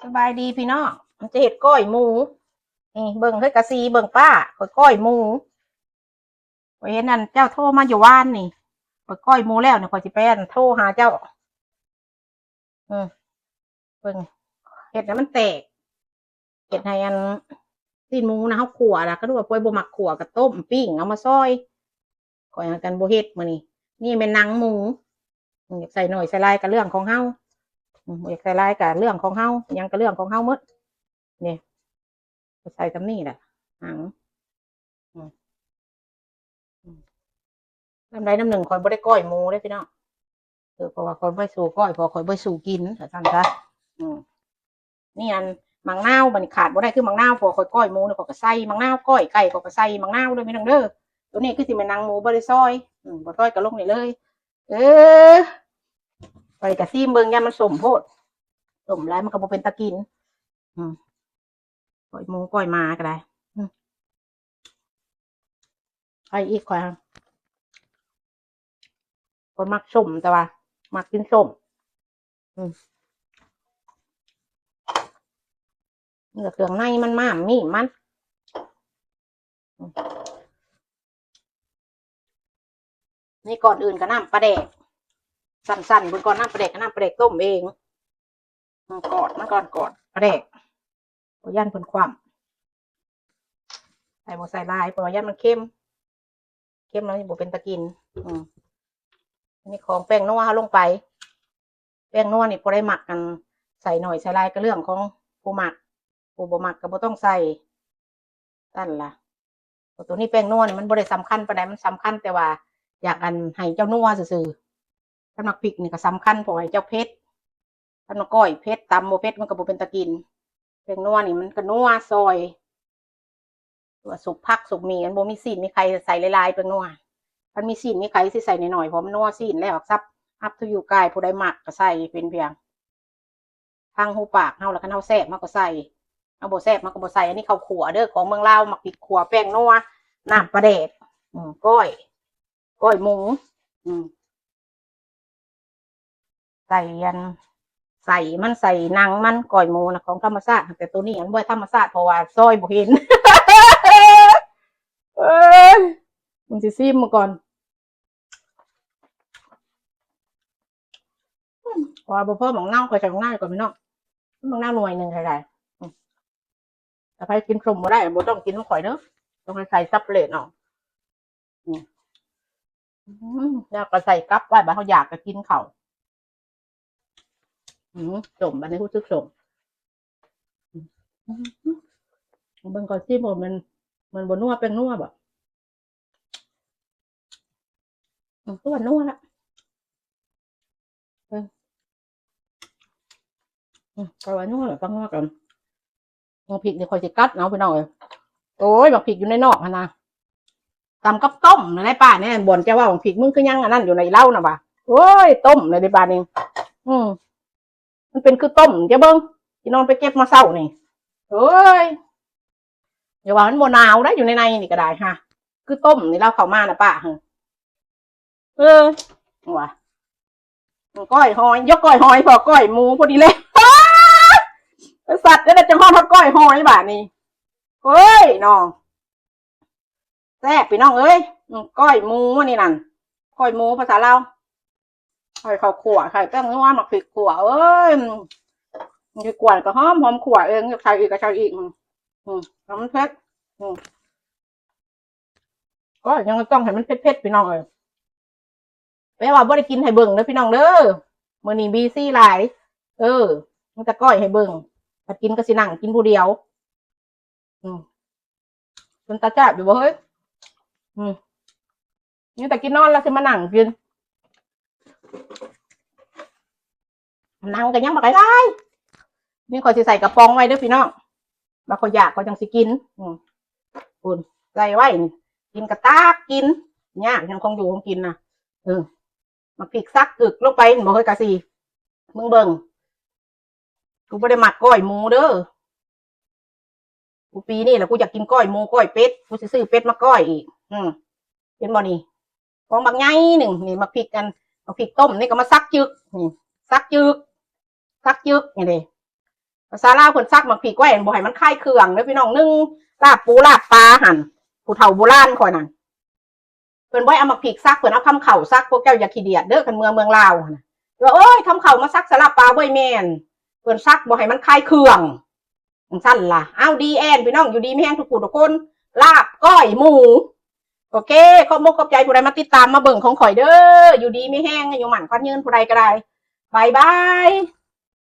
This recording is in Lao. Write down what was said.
ສະບາຍດີພີ່ນ້ອງ ຈະເຮັດກ້ອຍໝູ. ນີ້ເບິ່ງເຮີ້ຍ ກະຊີເບິ່ງປ້າ ຂ້ອຍກ້ອຍໝູ. ຂ້ອຍເຫັນອັນເຈົ້າໂທມາຢູ່ວານນີ້ ຂ້ອຍກ້ອຍໝູແລ້ວນີ້ ຂ້ອຍຊິໄປອັນໂທຫາເຈົ້າ. ອືມ ເບິ່ງ ເຮັດໃຫ້ມັນແຕກ ເຮັດໃຫ້ອັນ ຊີ້ນໝູນະ ເຮົາຂົ້ວລະ ຄັນວ່າຜູ້ໃດບໍ່ມັກຂົ້ວກໍຕົ້ມ ປີ້ງ ເອົາມາຊອຍ. ຂ້ອຍຫາກັນບໍ່ເຮັດມື້ນີ້. ນີ້ແມ່ນໜັງໝູ ອືມ ຢາກໃສ່ໜ້ອຍໃສ່ຫຼາຍກໍເລື່ອງຂອງເຮົາ ອືມ ບໍ່ຢາກໃສ່ຫຼາຍກໍເລື່ອງຂອງເຮົາ ຫຍັງກໍເລື່ອງຂອງເຮົາໝົດ. ນີ້ ໃສ່ສ່ຳນີ້ແຫຼະ ຫາງ ອືມ ອືມ ນຳໃດນຳໜຶ່ງ ຂ້ອຍບໍ່ໄດ້ກ້ອຍໝູເດ້ພີ່ນ້ອງ ເອີ ເພາະວ່າຂ້ອຍບໍ່ໄດ້ສູ້ກ້ອຍ ເພາະຂ້ອຍບໍ່ໄດ້ສູ້ກິນ ວ່າຊັ້ນຊະ. ອືມ ນີ້ອັນໝາກນາວ ບັດນີ້ຂາດບໍ່ໄດ້ຄືໝາກນາວ ເພາະຂ້ອຍກ້ອຍໝູນີ້ ຂ້ອຍກໍໃສ່ໝາກນາວ ກ້ອຍໄກ່ ຂ້ອຍກໍໃສ່ໝາກນາວເດີພີ່ນ້ອງເດີ. ໂຕນີ້ຄືຊິແມ່ນໜັງໝູ ບໍ່ໄດ້ຊອຍ ອືມ ບໍ່ຊອຍກໍລົງນີ້ເລີຍ. ເອີ ຂ້ອຍກໍຊີມເບິ່ງ ຢ້ານມັນສົ້ມໂພດ ສົ້ມຫຼາຍມັນກໍບໍ່ເປັນຕາກິນ. ອືມ ກ້ອຍໝູກ້ອຍໝາກໍໄດ້. ອືມ ໃສ່ອີກ ຂ້ອຍ ຂ້ອຍມັກສົ້ມ ແຕ່ວ່າມັກກິນສົ້ມ. ອືມ ເນື້ອເຄື່ອງໃນມັນ ມ້າມມີ້ມັນ. ອືມ ນີ້ ກ່ອນອື່ນກໍນ້ຳປາແດກ ສັ້ນໆ ເບິ່ງກ່ອນ ນ້ຳປາແດກ ນ້ຳປາແດກຕົ້ມເອງ. ອືມ ກອດມັນກ່ອນ ກອດປາແດກ ບໍ່ຢ້ານເພິ່ນຄວ່ຳ. ໃສ່ບໍ່ໃສ່ຫຼາຍ ເພາະວ່າຢ້ານມັນເຄັມ ເຄັມແລ້ວມັນບໍ່ເປັນຕາກິນ. ອືມ ອັນນີ້ຂອງແປ້ງນົວເຮົາລົງໄປ. ແປ້ງນົວນີ້ຜູ້ໃດມັກອັນໃສ່ໜ້ອຍໃສ່ຫຼາຍກໍເລື່ອງຂອງຜູ້ມັກ ຜູ້ບໍ່ມັກກໍບໍ່ຕ້ອງໃສ່ ຊັ້ນລະ. ໂຕນີ້ແປ້ງນົວນີ້ມັນບໍ່ໄດ້ສຳຄັນປານໃດ ມັນສຳຄັນແຕ່ວ່າຢາກອັນໃຫ້ເຈົ້ານົວຊື່ໆ. ຄັນໝາກພິກນີ້ກໍສຳຄັນ ເພາະໃຫ້ເຈົ້າເຜັດ ຄັນວ່າກ້ອຍເຜັດ ຕຳບໍ່ເຜັດ ມັນກໍບໍ່ເປັນຕາກິນ. ແປ້ງນົວນີ້ມັນກໍນົວຊອຍ ຕົວະ ສຸບຜັກສຸບໝີ່ ມັນບໍ່ມີຊີ້ນມີໄຂ່ ໃສ່ຫຼາຍໆ ແປ້ງນົວ. ຄັນມີຊີ້ນມີໄຂ່ຊິໃສ່ໜ້ອຍໆ ເພາະມັນນົວຊີ້ນແລ້ວ. ສັບ up to you guys ຜູ້ໃດມັກກໍໃສ່ເປັນພຽງ ທາງຫູປາກເຮົາ ລະຄັນເຮົາແຊບເຮົາກໍໃສ່ ເຮົາບໍ່ແຊບເຮົາກໍບໍ່ໃສ່. ອັນນີ້ເຂົ້າຂົ້ວເດີ ຂອງເມືອງລາວ ໝາກພິກຂົ້ວ ແປ້ງນົວ ນ້ຳປາແດກ ອືມ ກ້ອຍ ກ້ອຍໝູ ອືມ ໃສ່ອັນ ໃສ່ມັນ ໃສ່ໜັງມັນ ກ້ອຍໝູນະ ຂອງທຳມະຊາດ. ແຕ່ໂຕນີ້ມັນບໍ່ທຳມະຊາດ ເພາະວ່າຊອຍບໍ່ເຫັນ. ເອີຍ ມັນຊິຊີມມາກ່ອນ. ອືມ ເພາະວ່າບໍ່ພໍໝາກນາວ ຂ້ອຍໃສ່ໝາກນາວກ່ອນພີ່ນ້ອງ ໝາກນາວໜ່ວຍໜຶ່ງກໍໄດ້. ອືມ ຖ້າໃຜກິນສົ້ມບໍ່ໄດ້ ບໍ່ຕ້ອງກິນນຳຂ້ອຍເດີ ຕ້ອງໃຫ້ໃສ່ຊັບເປຣດເອົາ. ອືມ ອືມ ແລ້ວກໍໃສ່ກັບໄວ້ ບາດເຮົາຢາກກໍກິນເຂົ້າ. ອືມ ສົ້ມ ບາດນີ້ຮູ້ສຶກສົ້ມ. ອືມ ເບິ່ງກ່ອນ ຊີມ ມັນ ມັນບໍ່ນົວ ແປ້ງນົວບໍ່? ອືມ ຄືວ່ານົວລະ. ເອີ ອືມ ກໍວ່ານົວລະ ຕ້ອງນົວກັນ. ໝາກພິກນີ້ຂ້ອຍຊິກັດເອົາ ພີ່ນ້ອງເອີຍ. ໂອ້ຍ ໝາກພິກຢູ່ໃນນອກຫັ້ນນະ ຕຳກັບຕົ້ມນັ້ນແຫຼະ. ປ້ານີ້ ບ່ອນເຈົ້າວ່າໝາກພິກ ມຶງຄືຍັງອັນນັ້ນຢູ່ໃນເລົານະວ່າ. ໂອ້ຍ ຕົ້ມເລີຍເດບາດນີ້. ອືມ ມັນເປັນຄືຕົ້ມ ເຈົ້າເບິ່ງ ທີ່ນອນໄປເກັບມາເຊົ້ານີ້. ໂອ້ຍ ຢ່າວ່າມັນບໍ່ໜາວໄດ໋ ຢູ່ໃນໃນນີ້ກໍໄດ້ຫະ ຄືຕົ້ມນີ້ ລາວເຂົ້າມານະປ້າ. ເອີ ວ່າ ກ້ອຍຫອຍ ຢາກກ້ອຍຫອຍ ພໍກ້ອຍໝູພໍດີແລ້ວ. ສັດເອີຍ ຈັງຮອດ ຮອດກ້ອຍຫອຍບາດນີ້. ເອີຍ ນ້ອງ ແຊບ ພີ່ນ້ອງເອີຍ. ອືມ ກ້ອຍໝູນີ້ນັ້ນ ກ້ອຍໝູພາສາລາວ ໃສ່ເຂົ້າຂົ້ວ ໃສ່ແປ້ງນົວ ໝາກພິກຂົ້ວ. ເອີຍ ມັນຊິກວນກໍຫອມ ຫອມຂົ້ວເອງ ຢາກໃສ່ອີກກໍໃສ່ອີກ. ອືມ ອືມ ໃຫ້ມັນເຜັດ. ອືມ ກໍຍັງຕ້ອງໃຫ້ມັນເຜັດໆ ພີ່ນ້ອງເອີຍ. ແປວ່າບໍ່ໄດ້ກິນໃຫ້ເບິ່ງເດີພີ່ນ້ອງເດີ ມື້ນີ້ບີຊີຫຼາຍ. ເອີ ມີແຕ່ກ້ອຍໃຫ້ເບິ່ງ ຄັນກິນກໍຊິນັ່ງກິນຜູ້ດຽວ. ອືມ ເປັນຕາແຊບຢູ່ບໍ່ເຮີ້ຍ? ອືມ ມີແຕ່ກິນນອນແລ້ວຊິມານັ່ງກິນ. ໜັງກໍຍັງບັກຫຼາຍໆ ນີ້ຂ້ອຍຊິໃສ່ກະປ໋ອງໄວ້ເດີພີ່ນ້ອງ ວ່າຂ້ອຍຢາກຂ້ອຍຈັ່ງຊິກິນ. ອືມ ພຸ້ນ ໃສ່ໄວ້ນີ້ ກິນກະຕັກກິນ ຍາກຫຍັງຂອງຢູ່ຂອງກິນນະ. ເອີ ໝາກພິກສັກກຶກລົງໄປ ເຫັນບໍ່ເຮີ້ຍ ກະຊີ ມຶງເບິ່ງ. ກູບໍ່ໄດ້ມັກກ້ອຍໝູເດີ ກູປີນີ້ລະ ກູຢາກກິນກ້ອຍໝູ ກ້ອຍເປັດ ກູຊິຊື້ເປັດມາກ້ອຍອີກ. ອືມ ເຫັນບໍ່ນີ້ ກອງບັກໃຫຍ່ໜຶ່ງນີ້. ໝາກພິກອັນ ໝາກພິກຕົ້ມນີ້ກໍມາສັກຈຶກ ນີ້ ສັກຈຶກ ສັກຈຶກນີ້ເດ້. ພາສາລາວເພິ່ນສັກໝາກພິກໄວ້ ບໍ່ໃຫ້ມັນຄາຍເຄື່ອງເດີພີ່ນ້ອງ ໜຶ່ງ ລາບປູລາບປາຫັ້ນ ຜູ້ເຖົ້າໂບລານຂ້ອຍນັ້ນ ເພິ່ນບໍ່ໃຫ້ເອົາໝາກພິກສັກ ເພິ່ນເອົາຄຳເຂົ້າສັກ ພວກເຈົ້າຢ່າຂີ້ດຽດເດີ ຄັນເມືອເມືອງລາວຫັ້ນນະ ວ່າ ໂອ້ຍ ຄຳເຂົ້າມາສັກສະລາບປາ ບໍ່ແມ່ນ ເພິ່ນສັກບໍ່ໃຫ້ມັນຄາຍເຄື່ອງ ຈັ່ງຊັ້ນລະ ເອົາ ດີແອນ ພີ່ນ້ອງ ຢູ່ດີມີແຮງທຸກຜູ້ທຸກຄົນ ລາບກ້ອຍໝູ ໂອເຄ ຂອບອົກຂອບໃຈຜູ້ໃດມາຕິດຕາມມາເບິ່ງຂອງຂ້ອຍເດີ ຢູ່ດີມີແຮງ ອາຍຸໝັ້ນຂວັນຍືນ ຜູ້ໃດກໍໄດ້ ບາຍບາຍ.